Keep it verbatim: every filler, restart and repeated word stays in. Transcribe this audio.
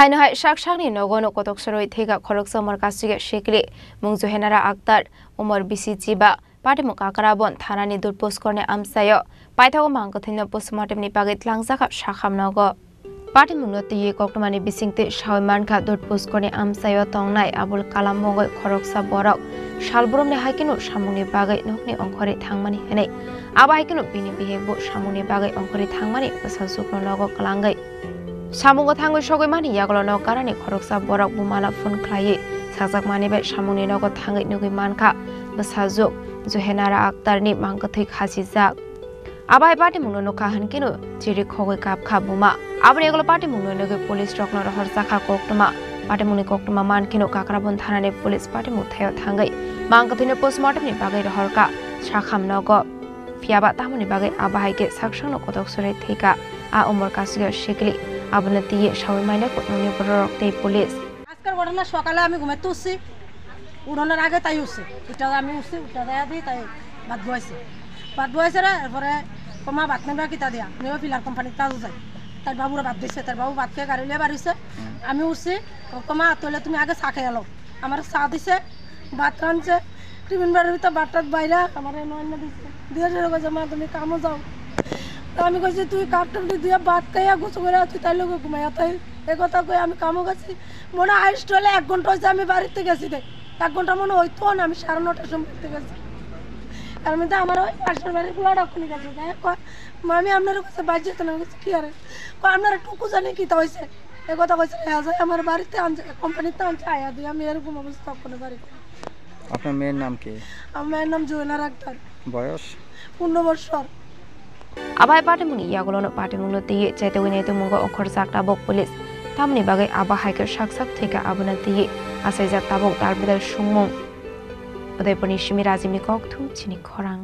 Aino hai sak sakni nogo no kotok soroi thwika khoroksa Umar Kasige Shekli, mung Juhenara Akhtar, Umar bisi chiba, patimung Kakrabon thanani Dudh Puskorni amchaio paithago mang kwthwino postmortemni bagwi tlangjakha sakham nogo. Patimungno twiwi koktwmani bisingtwi sawi mankha Dudh Puskorni amchaio tongnai Abul Kalam mungwi khoroksa borok salbrumni hai kheno samungni bagwi nokni ongkhorwi thangmani hwnwi. Abo hai kheno bini bihikbo samungni bagwi ongkhorwi thangmani bwsajwkno nogo kwlangwi. Samungo thangwi sogwi mani yagulo nok karani khoroksa borok bumala phone khlaiwi sakjakmani bai samungni nogo thangwi nugwi mankha bwsajwk Juhenara Akhtarni mang kwthwi khachijak. Abo hai patimungno nukha hwnkhe no chiri khogwi kapkha buma. Aboni yagulo patimungno nugwi police rokno rohorjakha koktwma. Patimungni koktwma mankheno Kakrabon thanani police patimung thaio thangwi mang kwthwino postmortemni bagwi rohorkha sakham nogo. Phiyaba tamoni bagwi abo hai khe saksakno kotok sorwi thwikha a Umar Kasige Shekli, abono twiwi sawi maina kutnungni bororok tei police. আজকের ঘটনা সকালে আমি ঘুমাইতে উঠছি, উঠোনের আগে তাই উঠছে, উঠে আমি উঠছি, উঠে যায় দিয়ে তাই ভাত বয়েছে, ভাত বয়েছে রে, এরপরে কমা ভাত নেবা কিতা দিয়া, নেবা ফিলার কোম্পানির কাজে যাই, তার বাবুরা ভাত দিছে, তার বাবু ভাত খেয়ে গাড়ি লিয়ে বাড়িছে, আমি উঠছি, ও কমা তোলে তুমি আগে চা খেয়ে এলো, আমার চা দিছে, ভাত রাঁধছে, টিফিন বাড়ির ভিতরে ভাত টাত বাইরা আমার এনে এনে দিচ্ছে, দিয়ে শুরু করছে, "মা, তুমি কামো যাও।" তো আমি কইছি, "তুই কাপ টাপ দিয়ে ভাত খাইয়া গোসল করে তুই তাই লোকে ঘুমাইয়া তাই।" এ কথা কই আমি কামো গেছি, মনে হয় হাইস্ট হলে এক ঘন্টা হয়েছে আমি বাড়িতে গেছি দে, এক ঘন্টা মনে হইতো না, আমি সাড়ে নটার সময় বাড়িতে গেছি। তার মধ্যে আমার ওই পাশের বাড়ির পোলাটা ওখানে গেছে, যাই হোক, কয়, "মামি, আপনার কাছে বাইর যেতে না।" আমি কইছি, "কি আরে?" কয়, "আপনারা টুকু জানি কিতা হয়েছে?" এ কথা কইছে, "হ্যাঁ, যাই আমার বাড়িতে আনছে, কোম্পানিতে আনছে, আয়া দিয়ে আমি এরকম অবস্থা ওখানে বাড়িতে।" আপনার মেয়ের নাম কি? আমার মেয়ের নাম জুয়েলা আক্তার। বয়স? পনেরো বছর। Abo hai patimungni yagulono patimungno twiwi chaitogwi naitukmungo ongkhorjak tabuk police. Tamoni bagwi abo hai khe sak sak thwikha, abono twiwi achaijak tabuk dal bedal sungmung. Udaipurni simi Rajibni kokthum chini khorang.